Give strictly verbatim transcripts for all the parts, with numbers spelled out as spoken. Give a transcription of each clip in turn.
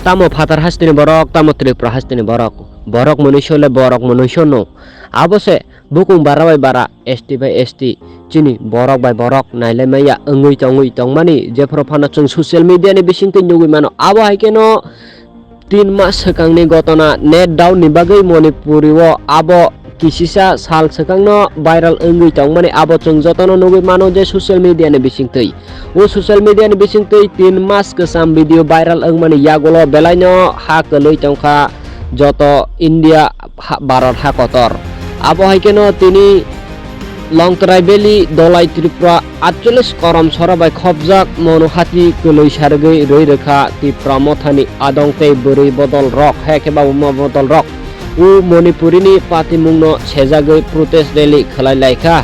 Tamo phatar hasteni borok, tamo Tripura hasteni borok. Borok mwnwiso le borok mwnwiso no. Abo se bukung bara bai bara, S T bai S T, chini borok bai borok nailai maya wngwi tongwi tongmani, jephru phano chwng social media ni bisingtwi nugwi mano. Abo hai kheno tin mas swkangni gotona, net down ni bagwi Manipuri o abo kisisa sal swkangno viral wngwi tongmani, abo chwng jotono nugwi mano je social media ni bisingtwi. O social media ni bisingtwi tin mas kwcham video viral wngmani yagulo belaino ha kwlwi tongkha joto India ha, Bharat ha kotor. Abo hai kheno tini Longtrai Valley, Dholai Tripura, atchollish korom sora bai khopjak Mono hati kwlwi sargwi rwi rwkha Tipra Mothani adong tei bwrwi bodol rok, hai khe ba buma bodol rok. O Manipurini patimungno sejagwi protest rally khlai laikha.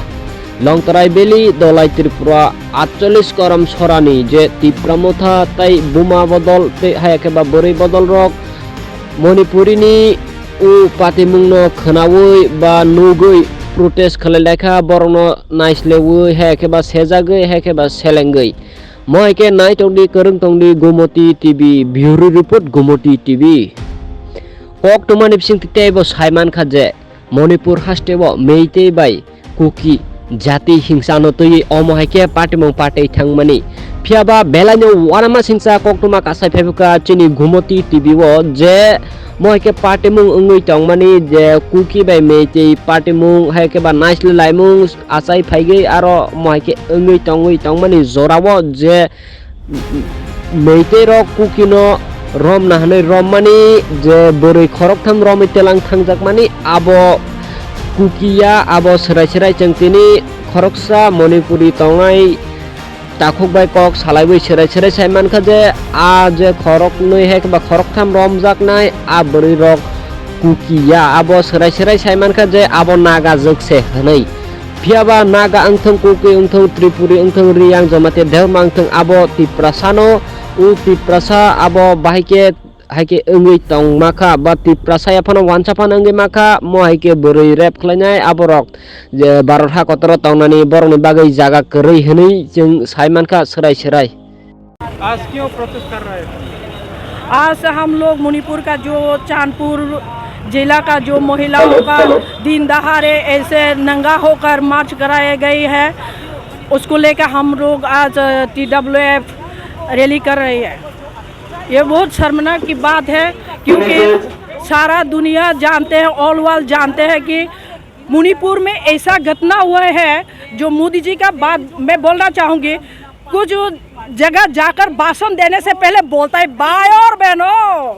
Longtrai Valley, Dholai Tripura, atchollish korom sorani je Tipra Motha tei buma bodol tei hai khe ba bwrwi bodol rok Manipurini o patimungno khwnaui ba nugwi protest khlai laikha, borokno naisleui, hai khe ba sejagwi, hai khe ba selengwi. Mo hai khe nai tongdi, kwrwng tongdi Gumoti T V, Bureau Report, Gumoti T V. Koktwmani bisingtwi teibo sai mankha je Manipur hasteo Meitei bai Kuki jati hingsano twiwi omo hai khe patimung patwi thangmani. Phiya ba belaino uanama singcha koktwma kasai phaiphukha chini Gumoti T V o je mo hai khe patimung wngwi tongmani je Kuki bai Meitei patimung hai khe ba naisle laimung achai phaigwi aro mo hai khe wngwi tongwi tongmani jorao je Meitei rok Kuki no romna hwnwi rommani je bwrwi khoroktham romwi telang thangjakmani abo Kuki ya, abo swrai swrai chwng tini khoroksa Manipuri tongnai takhuk bai kok salaiwi swrai swrai sai mankha je a je khoroknwi hai khe ba khoroktham romjaknai a bwrwi rok Kuki ya, abo swrai swrai sai mankha je abo Naga jwk se hwnwi. Phiya ba Naga wngthung, Kuki wngthung, Tripuri wngthung, Riyang, Jamatia, Debbarma wngthung, abo Tiprasano, o Tiprasa abo bahai khe, hai khe wngwi tong ma kha, ba Tiprasa ya phano wansa phano wngwi ma kha, mo hai khe bwrwi rape khlainai aborok, je Bharat ha kotoro tongnani borokni bagwi jaga kwrwi hwnwi chwng sai man kha swrai swrai. आज क्यों प्रोटेस्ट कर रहे हैं? आज हम लोग मणिपुर का जो चैनपुर जिला का जो महिलाओं का दिन दहाड़े ऐसे नंगा होकर मार्च कराए गए हैं, उसको लेकर हम लोग आज टी डब्ल्यू एफ रैली कर रहे हैं। ये बहुत शर्मनाक की बात है, क्योंकि सारा दुनिया जानते हैं, ऑल वर्ल्ड जानते हैं कि मणिपुर में ऐसा घटना हुआ है जो मोदी जी का बात मैं बोलना चाहूँगी। कुछ जगह जाकर भाषण देने से पहले बोलता है, भाई और बहनों,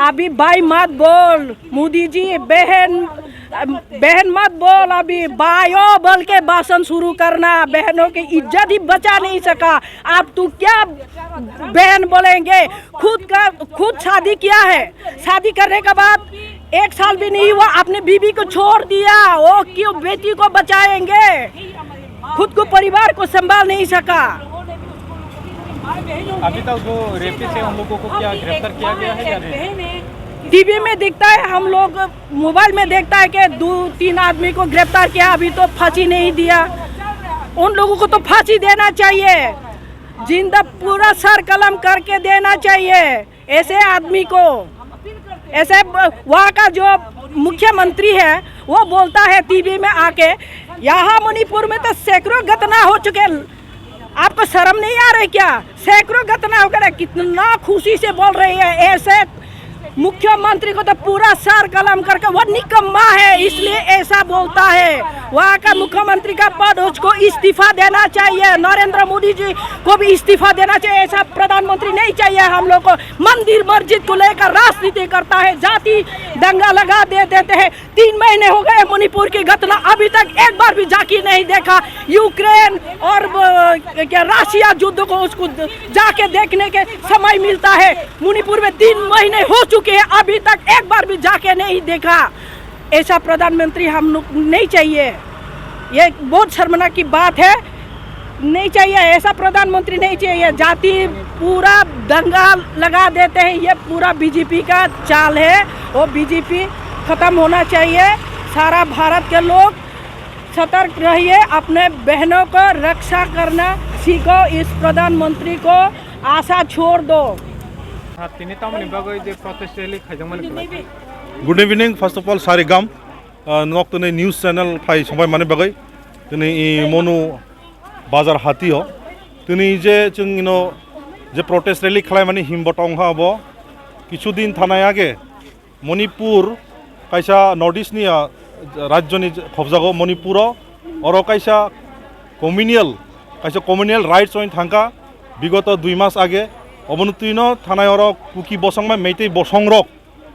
अभी भाई मत बोल, मोदी जी, बहन, बहन मत बोल, अभी भाइयों बोल के भाषण शुरू करना। बहनों की इज्जत ही बचा नहीं सका, आप तो क्या बहन बोलेंगे? खुद का, खुद शादी किया है, शादी करने के बाद एक साल भी नहीं हुआ, अपने बीवी को छोड़ दिया, वो क्यों बेटी को बचाएंगे? खुद को परिवार को संभाल नहीं सका। अभी तक जो रेपिस्ट है उन लोगों को क्या गिरफ्तार किया गया है या नहीं? टीवी में दिखता है, हम लोग मोबाइल में देखता है कि दो तीन आदमी को गिरफ्तार किया, अभी तो फांसी नहीं दिया। उन लोगों को तो फांसी देना चाहिए, जिंदा पूरा सर कलम करके देना चाहिए। ऐसे आदमी को, ऐसे ब-, वहाँ का जो मुख्यमंत्री है, वो बोलता है टीवी में आके, यहाँ मणिपुर में तो सैकड़ों घटना हो चुके, आपको शर्म नहीं आ रही क्या? सैकड़ों घटना हो गए, कितना खुशी से बोल रही है। ऐसे मुख्यमंत्री को तो पूरा सर कलम करके, वो निकम्मा है, इसलिए ऐसा बोलता है। वहाँ का मुख्यमंत्री का पद उसको इस्तीफा देना चाहिए। नरेंद्र मोदी जी को भी इस्तीफा देना चाहिए। ऐसा प्रधानमंत्री नहीं चाहिए हम लोग को। मंदिर मस्जिद को लेकर राजनीति करता है, जाति दंगा लगा दे देते हैं। तीन महीने हो गए मणिपुर की घटना, अभी तक एक बार भी जाके नहीं देखा। यूक्रेन और, अ, क्या रशिया युद्ध को उसको जाके देखने के समय मिलता है। मणिपुर में तीन महीने हो चुके हैं, अभी तक एक बार भी जाके नहीं देखा। ऐसा प्रधानमंत्री हम लोग नहीं चाहिए। ये बहुत शर्मनाक की बात है। नहीं चाहिए, ऐसा प्रधानमंत्री नहीं चाहिए। जाति पूरा दंगा लगा देते हैं, ये पूरा बीजेपी का चाल है। वो बीजेपी खत्म होना चाहिए। सारा भारत के लोग सतर्क रहिए, अपने बहनों को रक्षा करना सीखो। इस प्रधानमंत्री को आशा छोड़ दो। Sir, tini tamoni bagwi je protest rally khaijakmani kwlai? Good evening, first of all, Sarigam, uh, nok tini news channel phai songbai mani bagwi. Tini i monu bazar hatio. Tini je chwng ino je protest rally khlaimani himbo tongha abo. Kichu din thanai age Manipur kaisa North East ni, ah, rajyoni khobjago Manipuro. Oro kaisa communal, kaisa communal rights oin thangkha bigoto dui mas age. Obono twino thanai oro Kuki bosong bai Meitei bosong rok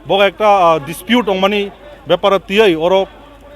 bo ekta, ah, dispute ongmani beparo tiyoi oro,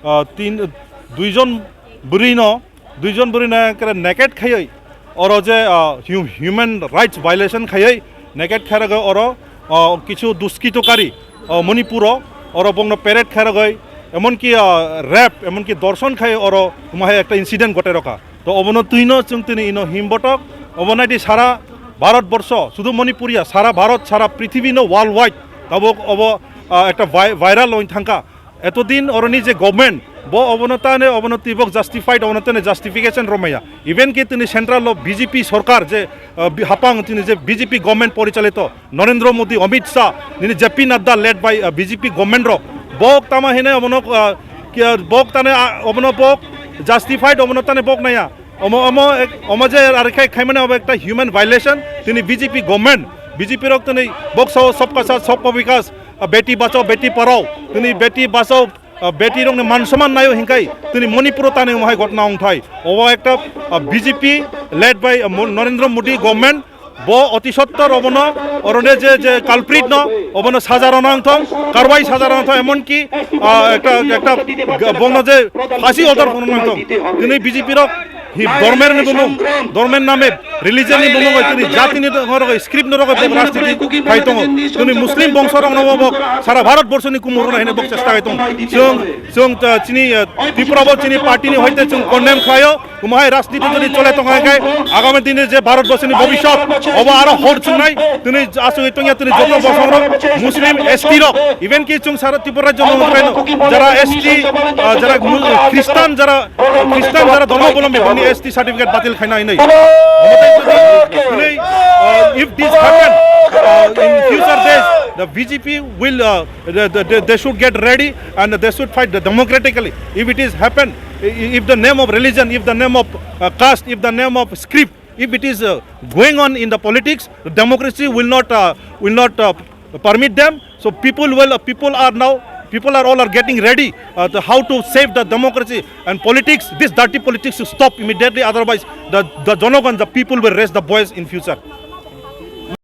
ah, tin, duijon bwrwino, duijon bwrwino ekre naked khaioi oro je, ah, hu-, human rights violation khaioi naked khairogoi oro, ah, kichu duskitokari, ah, Manipuro oro bongno parade khairogoi emonki, ah, rape emonki dorshon khai oro humahai ekta incident gote rokha. To obono twino chwng tini ino himbotok, obo naidi sara Bharat borsho, sudu Manipur ya, sara Bharat, sara prithibi no worldwide tabok obo, ah, ekta vi-, viral oin thangkha. Etodin oroni je government, bo obono tane obono tibok justified, obono tane justification romaya. Even ki tini central lo B J P sorkar je, ah, bi-, hapang tini je B J P government porichalito, Narendra Modi, Amit Shah, nini J P Nadda led by, uh, B J P government rok. Bok tama hinai omono, uh, kia bok tane, uh, omono bok justified omono tane bok naya. Omo, omo, ek-, omo je ar khai, khaimani obo ekta human violation. Tini B J P government, B J P rok tini bok sao sabka saath sabka vikas, uh, beti bachao, beti padhao. Tini beti bachao, uh, beti rokni man saman nayo hinkai. Tini Manipuro tani omo hai ghotna ongthai. Obo ekta, uh, B J P led by, uh, Mo-, Narendra Modi government. Bo oti sottor obono, orone je, je culprit no, obono saja rwna wngthong, karwai saja rwna wngthong, emonki, ah, ekta, ekta, ga-, bono je phasi order phunukna wngthong. Tini B J P rok hi dormer ni bumung, dormer name, religion ni bumung bai tini jati ni rok script no rok bai rajniti khai tongo. Tini Muslim bongso rok no bo sara Bharat borsho ni kumur rwna hino bo chesta khai tongo. Chwng, chwng, ah, chini, ah, Tripura bo chini party ni hoite chwng condemn khlaio. Omo hai rajniti jodi chole tong hai khe, agami dine je Bharat borsoni bobishyot, obo aro hor chungnai, tini asugwi tongya tini joto bosong rok, Muslim, S T rok, even ki chwng sara Tripura rajyo no jara S T, ah, jara Mu-, Christian, jara Christian, jara dhormo bolombi bini S T certificate batil khaina hinwi. Omo tei jodi, tini, ah, if this happen, ah, in future days, the B J P will, ah, they, they, they, they should get ready and they should fight democratically. If it is happen, i-, if the name of religion, if the name of, uh, caste, if the name of script, if it is, uh, going on in the politics, the democracy will not, uh, will not, uh, permit them. So people will, uh, people are now, people are all are getting ready, uh, to how to save the democracy and politics. This dirty politics should stop immediately. Otherwise, the, the Jonogon, the people will raise the voice in future.